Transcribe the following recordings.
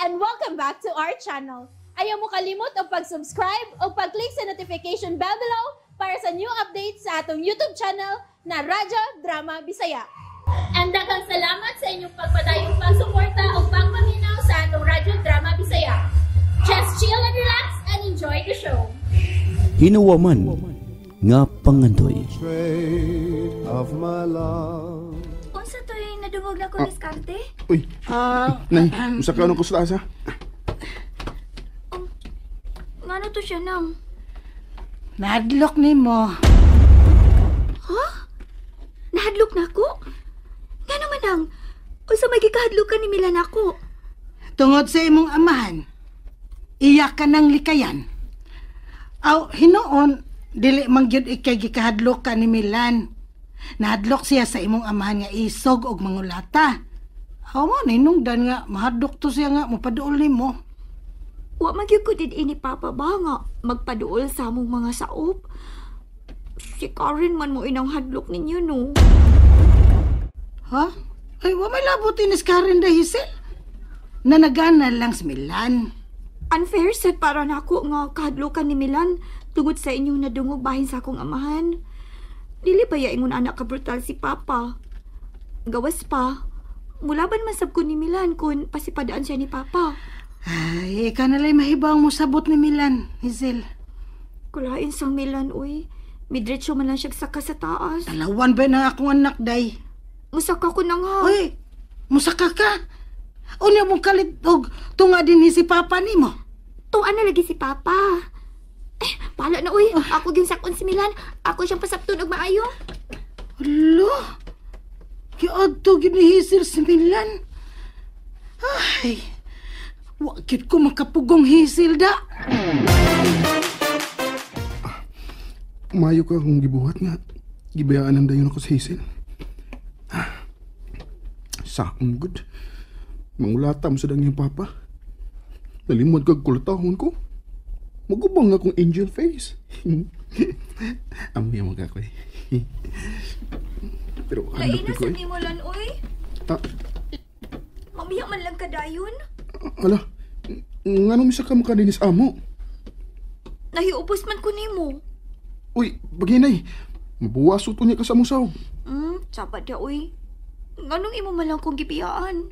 And welcome back to our channel. Ayaw mo kalimot og pag-subscribe o pag-click sa notification bell below para sa new updates sa atong YouTube channel na Radyo Drama Bisaya. And daghang salamat sa inyong pagpadayong pagsuporta o pagpaminaw sa atong Radyo Drama Bisaya. Just chill and relax and enjoy the show. Hinuwaman nga pangandoy. Of my love. Unsa to'y nadungog na ko diskarte? Uy, nay, usa ka ko sa taas ha? Ngano to siya nang? Nahadlok nimo. Nahadlok na ako? Nga naman ang, unsa may gikahadlok ka ni Milan ako? Tungod sa imong amahan, iya ka ng likayan. Aw, hinuon, dili man gyud ikay gikahadlok ka ni Milan. Nahadlok siya sa imong amahan nga isog og mangulata. Aw mo, ninungdan nga, mahadlok to siya nga, mupaduol nimo. Wa man gyud ko did ini Papa ba nga magpaduol sa among mga saop. Si Karen man mo inang hadlok ninyo, no? Ha? Ay, wa may labot inis Karen da, Hazel. Nanagana lang si Milan. Unfair sad para nako nga kahadlokan ni Milan tungod sa inyong nadungog bahin sa akong amahan. Dili ba ya ingon anak ka brutal si Papa? Gawas pa, mulaban man sab ko ni Milan kung pasipadaan siya ni Papa. Ay, ikaw na lang mahibaw mo sabot ni Milan, Hazel. Kulain sang Milan, uy. Midretso man lang siya saka sa taas. Talawan ba na akong anak, day? Musaka ko nang ha. Uy, musaka ka. Unya mong kalit og tunga din ni si Papa nimo. Tuan na lagi si Papa. Eh, pala na uy. Ako ginsakon si Milan. Ako siyang pasabton og maayo. Alo, giadto gyud ni Hazel si Milan. Ay, wa gyud ko makapugong Hazel da. Maayo ka akong gibuhat nga. Gibayaan ang dayon ako sa Hazel. Saon good. Mangulata mo sa dang papa. Nalimod kag kulatahon ko. Magubang akong angel face. Amoy mo ka ko eh. Pero Lain handok na ko sa eh. nimo lan, uy. Ah, Mamiya man lang kadayon. Ala, ngano misa ka makadinis amo? Nahiubos man ko nimo. Uy, baginay. Mabuwaso to niya ka sa musaw. Sabat ya, uy. Nganong imo man lang kong gibiyaan?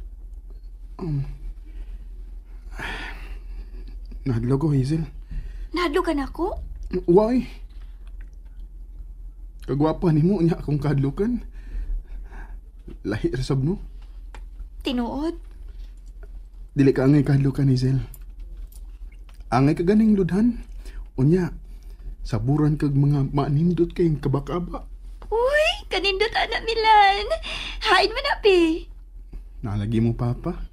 Nahadlok ko, Hazel. Nahadlok ka na ako? Why? Kagwapa nimo niya akong kahadlukan. Lahi ra sab no. Tinuod. Dili ka angay kahadlukan, Hazel. Angay ka ganing ludhan. Unya, saburan kag mga manindot kayong kabakaba. Uy, kanindot anak Milan. Hain man na, pi. Nalagi mo, Papa.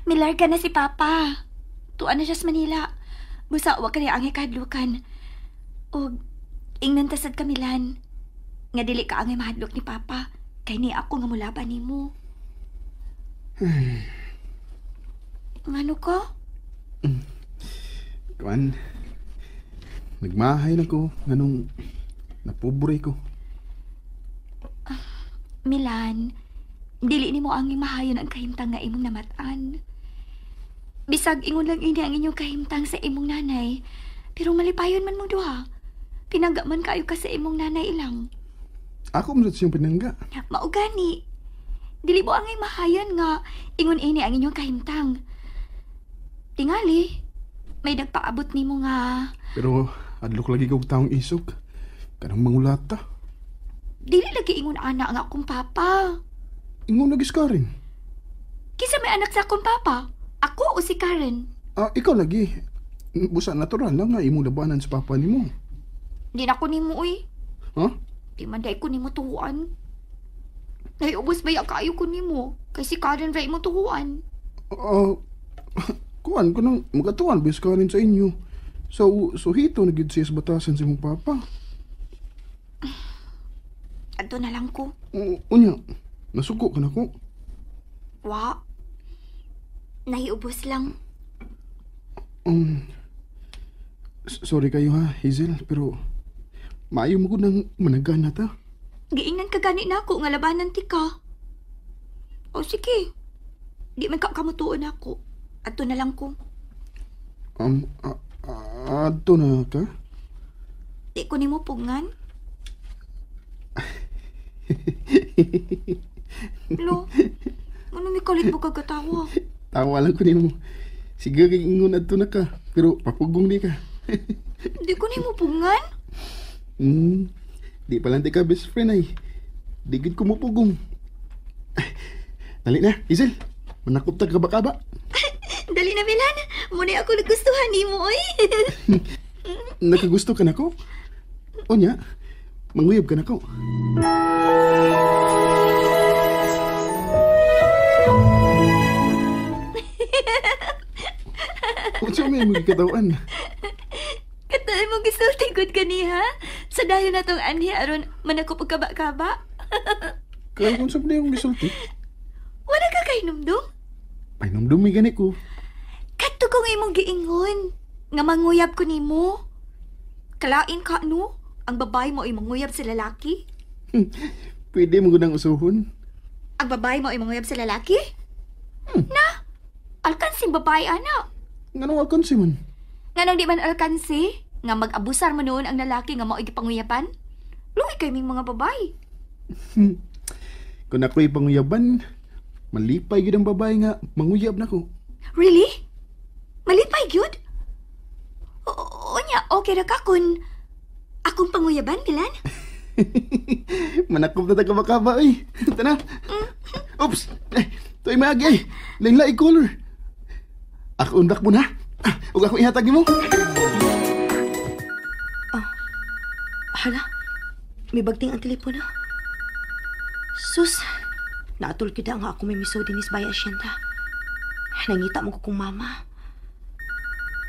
Milarga na si Papa. Tuan na siya sa Manila. Busa, wa ka niya angay kahadlukan. Og, ingnan tasad ka, Milan. Nga dili ka angay mahadlok ni Papa. Kay ni ako nga mulaban nimo. Ngano ka? Kuan, nagmahay na ko nganong napobre ko. Milan, dili nimo angay mahayon ang kahimtang nga imong namat-an. Bisag ingon lang ini ang inyong kahimtang sa imong nanay, pero malipayon man mo duha. Pinangga man kayo ka sa imong nanay ilang. Ako man siyang pinangga. Mao gani. Dili mo angay mahayon nga ingon ini ang inyong kahimtang. Tingali, may nagpaabot nimo nga Pero adlok lagi kog taong isog. Kanang mangulata. Dili lagi ingon ana nga akong papa. Ingon lagi si Karen. Kinsa may anak sa akong papa? Ako o si Karen? Ah, ikaw lagi. Busa natural lang nga imong labanan sa papa nimo. Di na ko nimo uy. Ha? Di man day ko nimo tuhuan. Naiubos ba ya kaayo ko nimo? Kay si Karen ra imo tuhuan. Ah, kuan ko nang magatuan ba si Karen sa inyo. So, suhito na gyud siya sa batasan sa imong papa. Adto na lang ko. Unya, nasuko ka na ko. Wa. Nahiubos lang. Sorry kayo ha, Hazel, pero maayo mo ko nang managana ta. Giingnan ka gani nako nga labanan ti ka. O sige. Di man ka kamutuon ako. Adto na lang ko. Adto na ka? Di ko nimo pugngan. Lo, ano may kalit mo kagkatawa? Tawa lang ko nimo. Sige kay ingon adto na ka, pero papugong di ka. Di ko nimo pugngan? Di pa lang di ka best friend ay. Di gid ko mupugong. Dali na, Hazel. Manakop ta kaba-kaba. Dali na, Milan. Muna ako nagustuhan nimo, oy. Nakagusto ka nako? Unya, manguyab ka nako. Unsa may mga katawan? Katay mo gisulti gud kaniha. Sa dayon natong anhi aron manakop og kaba-kaba. Kaya kung sa akong gisulti? Wala ka kahinumdum? Pahinumdum may gani ko. Kadto kong imong giingon nga manguyab ko nimo. Kalain ka no? Ang babae mo ay manguyab sa lalaki? Pwede mo gunang usuhon. Ang babae mo ay manguyab sa lalaki? Na, alkansing babae ana. Nganong alkansi man? Nganong di man alkansi? Nga mag-abusar mo noon ang lalaki nga mao'y gipanguyapan? Luhi kay ming mga babae. Kung ako'y panguyaban, malipay gyud ang babae nga manguyab nako. Really? Malipay gyud? Unya, okay ra ka kun akong panguyaban, Milan? Manakop na taga-bakaba, oy. Tana. Oops! Eh, tu'y maagi, ay. Lain-lain color. Ako undak mo na. Ug akong ihatag nimo. Oh. Hala, may bagting ang telepono. Sus, naatol kita nga ako may miso dinis by asyenda. Nangita mo ko kong mama.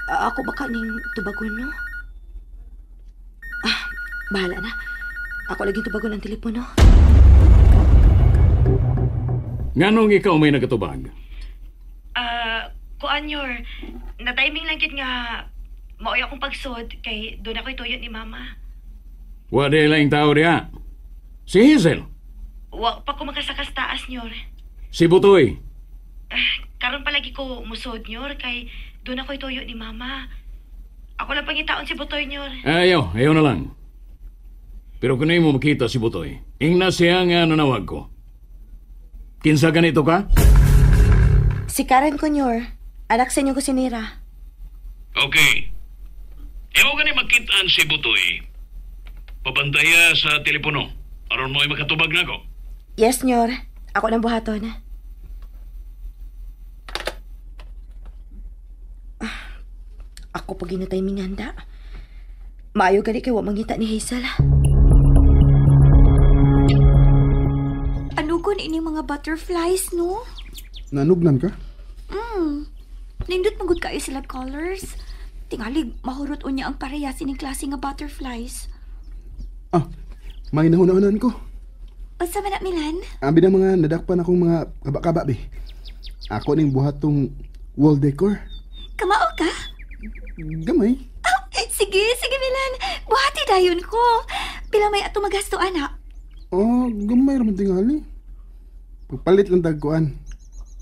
Ako baka ning tubagon, no? Ah, bahala na. Ako lagi tubagon ang telepono. Nganong ikaw may nagatubag? Kuan yor, na-timing lang gid nga maoy akong pagsod kay doon ako'y tuyo ni mama. Wa di laing tao diha. Si Hazel. Wa pa ko makasakas taas nyor. Si Butoy. Karon palagi ko musod nyor kay doon ako'y tuyo ni mama. Ako lang pangitaon si Butoy nyor. Ayaw, ayaw na lang. Pero kung mo makita si Butoy, ingna siya nga nanawag ko. Kinsa ganito ka? Si Karen ko nyor. Anak sa inyong kusinera. Okay. Imo gani makitaan si Butoy. Pabantaya sa telepono. Aron mo ay makatubag na ko. Yes, nyor. Ako nang buhaton. Ako pag ginatay minganda. Maayo gali kay wa mangita ni Hazel. Ano kon ini mga butterflies, no? Nanugnan ka? Nindot magud kayo sila colors. Tingalig, mahurot unya ang parehas ining klase nga butterflies. Ah, may nahuna-hunan ko. Unsa man na, Milan? Abi na mga nadakpan akong mga kaba-kaba, be. Ako ning buhatong wall decor. Kamao ka? Gamay. Oh, sige, sige, Milan. Buhati dayon ko. Pila may ato magasto, ana? Oh, gamay ra man tingali. Pagpalit lang tagkuan.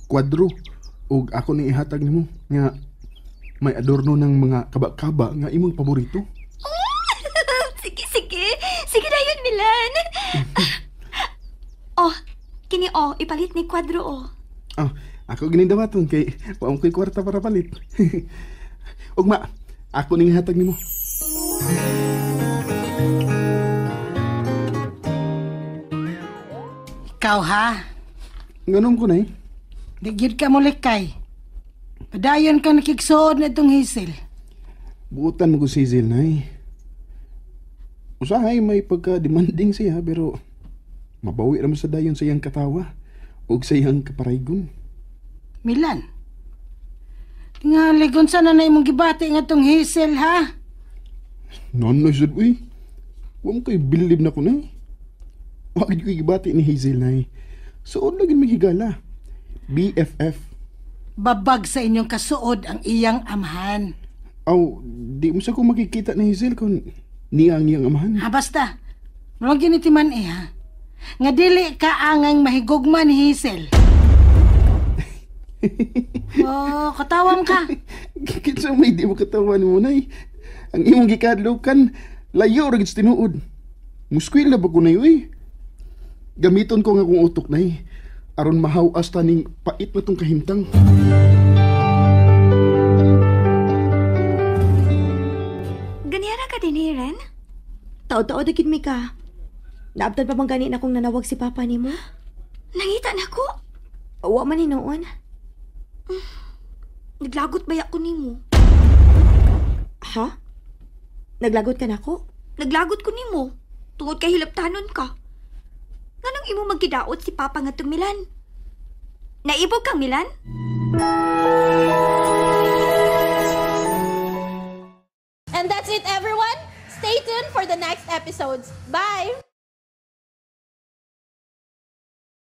Kwadro. Og ako ning ihatag nimo nga may adorno ng mga kaba-kaba nga imong paborito. Sige, sige. Sige dayon, Milan. Oh, kini oh, ipalit ni kwadro oh. Ah, ako ginindawaton kay wa mo koy kwarta para palit. Ugma, ako ning ihatag nimo. Ikaw ha? Nganom ko nay. Di gyud ka mulikay. Padayon ka nakigsuod na itong Hazel. Buutan mo ko si Hazel, nay. Usahay may pagka-demanding siya pero mabawi ra man sa dayon sa iyang katawa ug sa iyang kaparaygon. Milan. Nga ligon sana na imong gibati nga tong Hazel ha? Nonoy sud uy. Wa mo kay bilib na ko nay. Wa gid ko'y gibati ni Hazel nay. Suod lagi may higala. BFF. Babag sa inyong kasuod ang iyang amahan. Aw, di mo sa ko makikita ni Hazel kung niya ang iyang amahan. Ha basta. Murag ginitiman eh ha. Nga dili ka angang mahigugma ni Hazel. Oh, katawam ka. Kinsa may di mo katawa nimo, Nay? Ang imong gikadlukan, layo ra gid sa tinuod. Muskwil na ba ko, Nay, uy? Gamiton ko nga akong utok, Nay, aron mahawas ta ning pait na tong kahimtang. Ganihara ka din, eh, Ren? Taod-taod na gid mi ka. Naabtan pa bang gani na kung nanawag si Papa nimo? Nangita na ko. Wa man hinuon. Naglagot baya ko nimo. Ha? Naglagot ka nako? Naglagot ko nimo. Tungod kay hilabtanon ka. Nganong imo magkidaot si Papa ngadtong Milan? Naibog kang Milan? And that's it, everyone. Stay tuned for the next episodes. Bye!